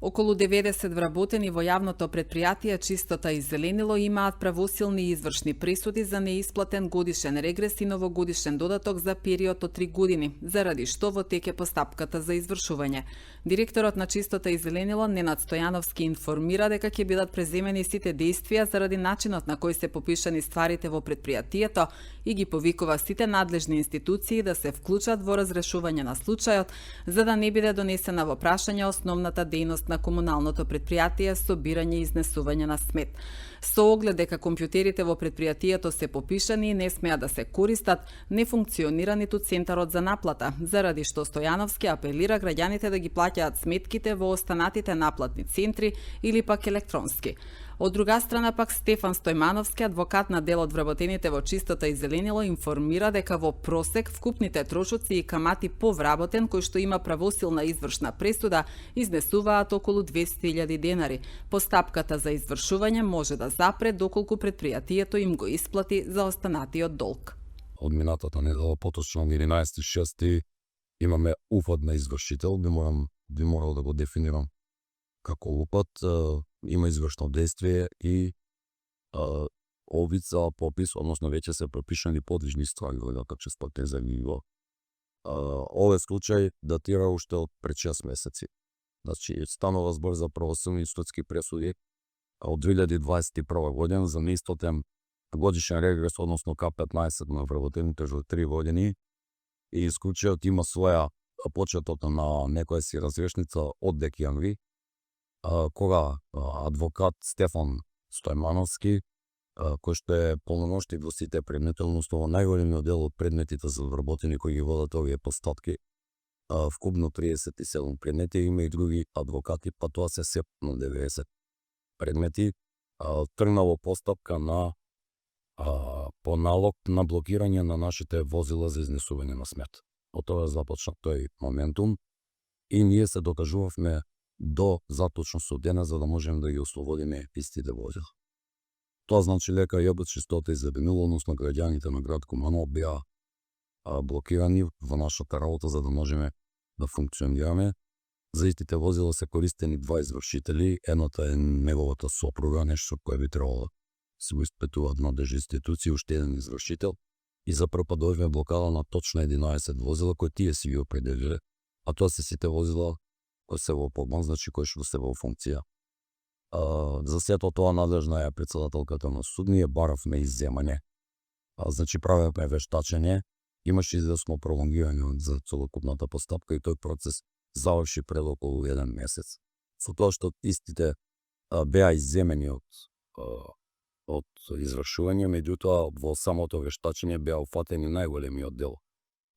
Околу 90 вработени во јавното претпријатие Чистота и Зеленило имаат правосилни и извршни пресуди за неисплатен годишен регрес и новогодишен додаток за период од 3 години, заради што во тек е постапката за извршување. Директорот на Чистота и Зеленило Ненад Стојановски информира дека ќе бидат преземени сите действија заради начинот на кој се попишани стварите во претпријатието и ги повикува сите надлежни институции да се вклучат во разрешување на случајот, за да не биде донесена во прашање основната дејност на комуналното претпријатие собирање и изнесување на смет. Со оглед дека компјутерите во претпријатието се попишани и не смеа да се користат, не функционира ниту центарот за наплата, заради што Стојановски апелира граѓаните да ги плаќаат сметките во останатите наплатни центри или пак електронски. Од друга страна пак Стефан Стојмановски, адвокат на дел од вработените во Чистота и Зеленило, информира дека во просек вкупните трошоци и камати по вработен кој што има правосилна извршна пресуда изнесуваат околу 200.000 денари. Постапката за извршување може да запре доколку претпријатието им го исплати за останатиот долг. Од минатата недела, поточно 11.6, имаме упад на извршител, би морал да го дефинирам како упад. Има извршно действие и обид за попис, односно веќе се пропишани подвижни ствари дека ќе сплатен за ниво. Овој случај датира уште од пред 6 месеци. Значи, станува збор за правосилни и судски пресуди од 2021 година за неисплатен годишен регрес, односно К15 на вработените за 3 години, и случајот има своја почетот на некоја си разрешница од декември, кога адвокат Стефан Стојмановски, кој што е полномоштник во сите предмети, односно во најголемиот дел од предметите за вработени кои ги водат овие постатки, вкупно 37 предмети, има и други адвокати, па тоа се сепно 90 предмети, тргна во постапка на по налог на блокирање на нашите возила за изнесување на смет. Од тоа започна тој моментум и ние се докажувавме до заточно судена за да можеме да ги ослободиме истите возила. Тоа значи дека ЈП Чистота и Зеленило, односно граѓаните на град Куманово беа блокирани во нашата работа за да можеме да функционираме. За истите возила се користени два извршители, едната е неговата сопруга, нешто кое би требало да се го испитуваат надлежни институции, уште еден извршител, и за прв пат дојде блокада на точно 11 возила кои тие си ги определиле, а тоа се сите возила кои се во погон, значи кои што се во функција. За сето тоа надлежна е председателката на суд, ние баравме изземање. Значи правевме вештачење, имаше известно пролонгирање за целокупната постапка и тој процес заврши пред околу 1 месец. Со тоа што истите беа изземени од извршување, меѓутоа во самото вештачење беа уфатени најголемиот дел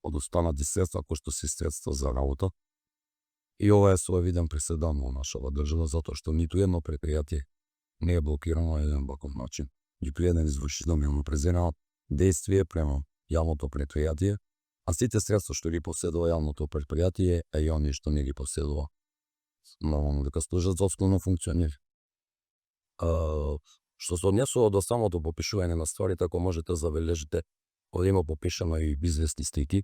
од останати средства кои што се средства за работа. И ова е своевиден преседан во нашата држава, затоа што ниту едно предпријатие не е блокирано на еден ваков начин. Ниту еден извршител нема презирано действие према јавното предпријатие, а сите средства што ги поседува јавното предпријатие, а и оние што не ги поседува, нормално дека служат за основно функционирање. Што се однесува до самото попишување на стварите, ако можете забележите, овде има попишано и известни стики.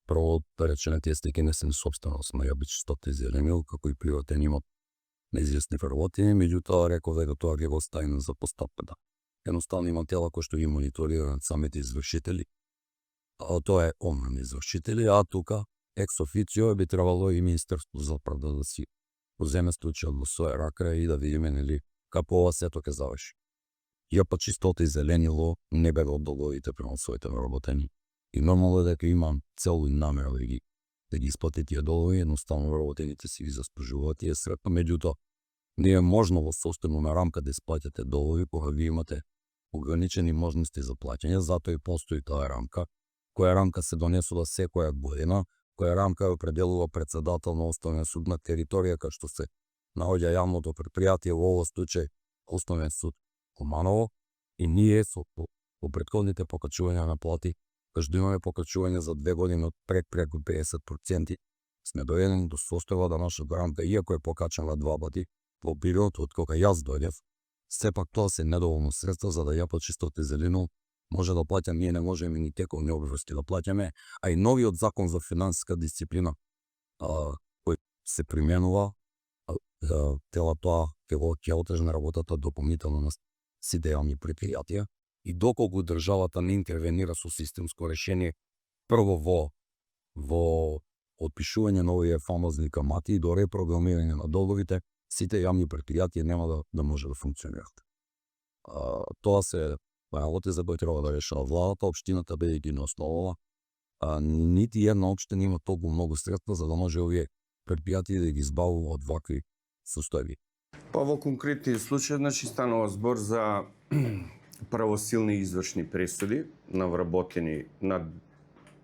Прво да речеме, тие стики не се собственост на ЈП Чистота и Зеленило, како и приватен имот на известни вработени, меѓутоа реков дека тоа ги го оставиме за постапката. Едноставно има тела кои што ги мониторираат самите извршители. Тоа е омрен извршители, а тука екс официо би требало и Министерство за правда да си уземе случајот во своја рака и да видиме нели како ова сето ќе заврши. ЈП Чистота и Зеленило не бега од долговите према своите вработени. И нормално е дека имам цел и намера да ги исплати тие долгови, едноставно вработените си ги заслужуваат тие средства, меѓутоа не е можно во состојбена рамка да исплатите долгови кога ви имате ограничени можности за плаќање, затоа и постои таа рамка, која рамка се донесува секоја година, која рамка ја определува председател на Основен суд на територија кај што се наоѓа јавното предпријатие, во овој случај Основен суд Куманово, и ние по претходните покачувања на плати, кај што имаме покачување за 2 години од преку 50%, сме доедени до состојба да нашата рамка, иако е покачена 2 пати во период од кога јас дојдев, сепак тоа се недоволно средства за да ЈП Чистота и Зеленило може да плаќам, ние не можеме ни тековни обврски да плаќаме, а и новиот закон за финансиска дисциплина, кој се применува, тела тоа ќе отежне работата дополнително на сите јавни предпријатија и доколку државата не интервенира со системско решение прво во отпишување на овие фамозни камати и до репрограмирање на долговите, сите јавни предпријатија нема да може да функционираат. Тоа се работи за кои треба да решава владата, општината бидејќи не основала, нити една општина има толку многу средства за да може овие предпријатија да ги избавува од вакви состојби. Па во конкретни случаи, значи станува збор за правосилни извршни пресуди навработени на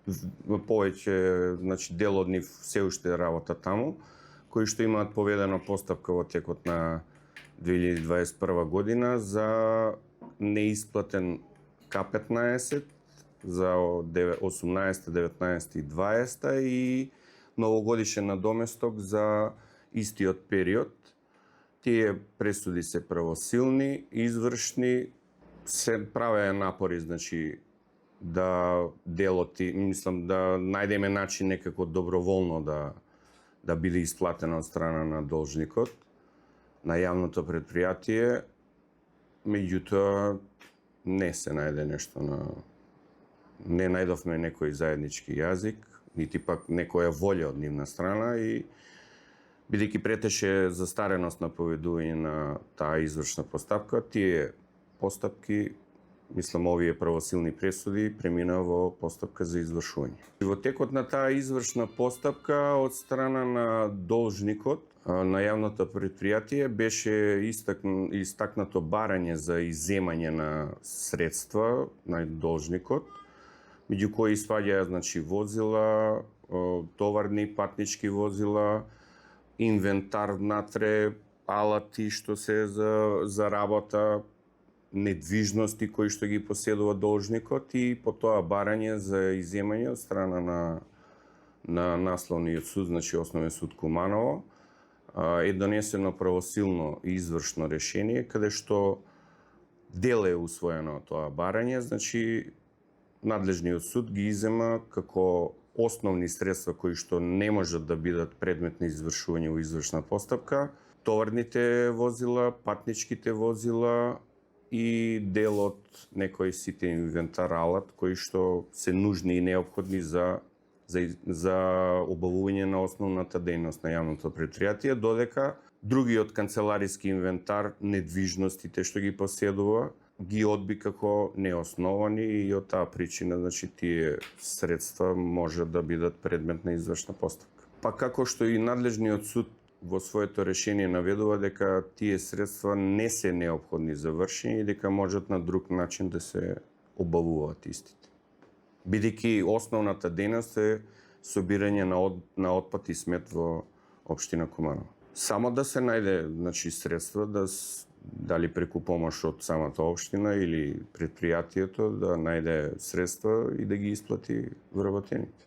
повеќе, значи дел од нив се уште работа таму, кои што имаат поведена постапка во текот на 2021 година за неисплатен К15 за 18, 19 и 20 и новогодишен надоместок за истиот период. Тие пресуди се правосилни, извршни, се правеа напори, значи, да делот, мислам, да најдеме начин некако доброволно да биде исплатено од страна на должникот, на јавното предпријатие, меѓутоа не се најде нешто не најдовме некој заеднички јазик, нити пак некоја волја од нивна страна и бидејќи претеше застареност на поведување на таа извршна постапка, тие постапки, мислам, овие правосилни пресуди премина во постапка за извршување. И во текот на таа извршна постапка од страна на должникот на јавното предпријатие беше истакнато барање за изземање на средства на должникот, меѓу кои спаѓаат, значи, возила, товарни патнички возила, инвентар внатре, алати што се за работа, недвижности кои што ги поседува должникот и по тоа барање за изземање од страна на насловниот суд, значи Основен суд Куманово, е донесено правосилно и извршно решение каде што дел е усвоено тоа барање, значи надлежниот суд ги изема како основни средства кои што не можат да бидат предмет на извршување во извршна постапка, товарните возила, патничките возила и дел од некој сите инвентар алат кои што се нужни и неопходни за обавување на основната дејност на јавното предпријатие, додека другиот канцелариски инвентар, недвижностите што ги поседува, ги одби како неосновани и од таа причина, значи, тие средства може да бидат предмет на извршна постапка. Па како што и надлежниот суд во своето решение наведува дека тие средства не се неопходни за вршење и дека можат на друг начин да се обавуваат истите. Бидејќи основната дејност е собирање на отпад и смет во општина Куманово. Само да се најде, значи, средства дали преку помош од самата општина или предпријатието да најде средства и да ги исплати вработените.